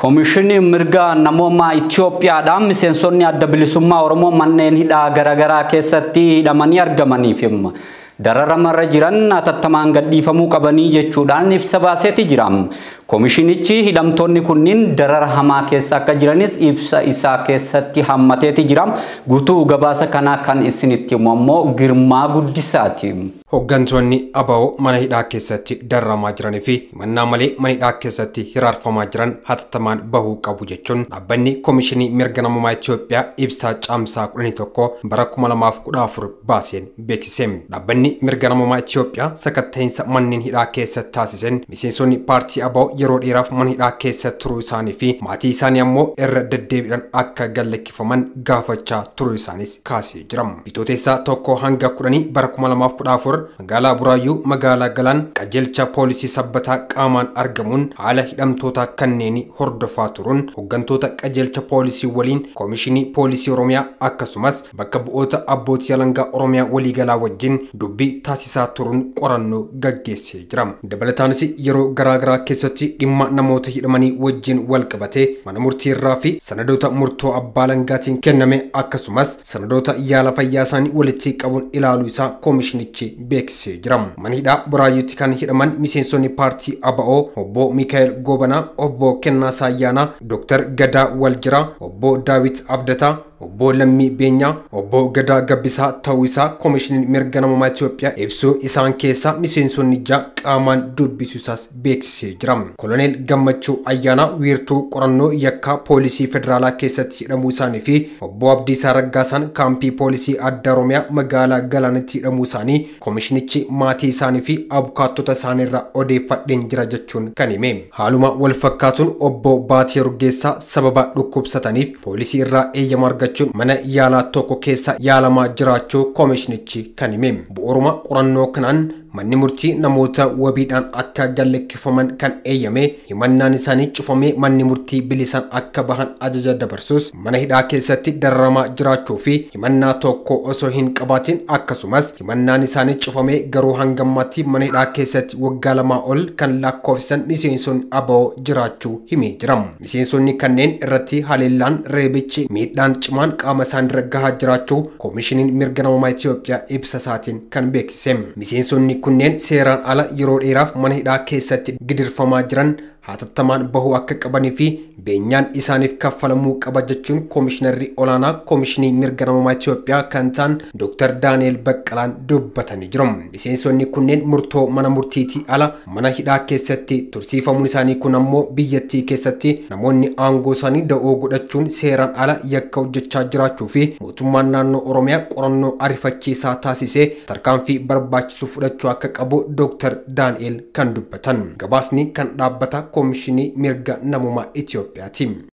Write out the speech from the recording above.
Komishinii mirga namoomaa Itoophiyaadhaan miseensonni adda bilisummaa Oromoo manneen hidhaa garaagaraa keessatti hidhamanii argamaniif dararamarra jiran hatattamaan gadhiifamuu qabanii jechuudhaan ibsa baaseeti jira. Komishinichi hidhamtoonni kunniin darara hamaa keessa akka jiranis ibsa isaa keessatti hammateeti jira. Guutuu gabaasa kanaa kan isinitti himu ammoo Girmaa Guddisaati. Hooggantoonni ABO mana hidhaa keessatti dararamaa jiranii fi himannaa malee mana hidhaa keessatti hiraarfamaa jiran hatattamaan bahuu qabu jechuun dhaabbanni Komishinii Mirga Namummaa Itoophiyaa ibsa caamsaa 11 bara 2014 baaseen beeksise. Dhaabbanni Mirga Namummaa Itoophiyaa sakatta'insa manneen hidhaa keessatti taasiseen miseensonni paartii ABO yeroo dheeraaf mana hidhaa keessa turuu isaanii fi maatii isaanii ammoo irra deddeebiidhaan akka gallakkifaman gaafachaa turuu isaanis kaasee jira. Bitootessa 1 hanga 10 bara 2014 magaalaa Buraayyuu magaalaa Galaan qajeelcha poolisii sabbataa qaamaan argamuun haala hidhamtoota kanneen hordofaa turuun hooggantoota qajeelcha poolisii waliin Komishinii Poolisii Oromiyaa akkasumas bakka bu'oota abbootii alangaa Oromiyaa waliigalaa wajjin dubbii taasisaa turuun qorannoo gaggeessee jira. Dabalataanis yeroo garaagaraa keessatti dhimma namoota hidhamanii wajjin wal qabatee mana murtii irraa fi sanadoota murtoo abbaa alangaatiin kenname akkasumas sanadoota yaala fayyaa isaanii walitti qabuun ilaaluu isaa komishinichi beeksisee jira. Mana hidhaa Buraayyuutti kan hidhaman miseensonni paartii ABO obbo Mikaa'el Goobanaa, obbo Kennaa Ayyaanaa, Dr. Gadaa Waljiraa, obbo Daawit Abdataa, obbo Lammii Beenyaa, obbo Gadaa Gabbisaa ta'uu isaa Komishiniin Mirga Namummaa Itoophiyaa ibsuu isaan keessaa miseensonni 6 qaamaan dubbisuu isaas beeksisee jira. Koloneel Gammachuu Ayyaanaa wiirtuu qorannoo yakkaa poolisii federaalaa keessatti hidhamuu isaanii fi obbo Abdiisaa Raggaasaan kaampii poolisii adda Oromiyaa magaalaa Galaanitti hidhamuu isaanii komishinichi maatii isaanii fi abukaattota isaaniirraa odeeffadheen jira jechuun kan hime. Haaluma wal fakkaatuun obbo Baatee Urgeessaa sababa dhukkubsataniif poolisii irraa eeyyama argachuun mana yaalaa tokko keessa yaalamaa jiraachuu komishinichi kan hime. Bu'uuruma qorannoo kanaan manni murtii namoota wabiidhaan akka gallakkifaman kan eeyyame himannaan isaanii cufamee manni murtii bilisaan akka bahan ajaja dabarsus mana hidhaa keessatti dararamaa jiraachuu fi himannaa tokko osoo hin qabaatin akkasumas himannaan isaanii cufamee garuu hangammaatti mana hidhaa keessatti waggaa 2 ol kan lakkoofsisan miseensonni ABO jiraachuu himee jira. Miseensonni kanneen irratti haleellaan reebichi miidhaan cimaan qaama isaanirra gahaa jiraachuu Komishiniin Mirga Namummaa Itoophiyaa ibsa isaatiin kan beeksise. Miseensonni kunneen seeraan ala yeroo dheeraaf mana hidhaa keessatti gidirfamaa jiran hatattamaan bahuu akka qabanii fi beenyaan isaaniif kaffalamuu qaba jechuun Komishinarri olaanaa Komishinii Mirga Namummaa Itoophiyaa kan ta'an Dr. Daani'el Baqqalaan dubbatanii jiru. Miseensonni kunneen murtoo mana murtiitii ala mana hidhaa keessatti tursiifamuun isaanii kun ammoo biyyattii keessatti namoonni aangoo isaanii da'oo godhachuun seeraan ala yakka hojjechaa jiraachuu fi mootummaan naannoo Oromiyaa qorannoo ariifachiisaa taasisee tarkaanfii barbaachisu fudhachuu akka qabu Dr. Daani'el kan dubbatan. Gabaasni kan dhaabbata Komishinii Mirga Namummaa Itoophiyaati.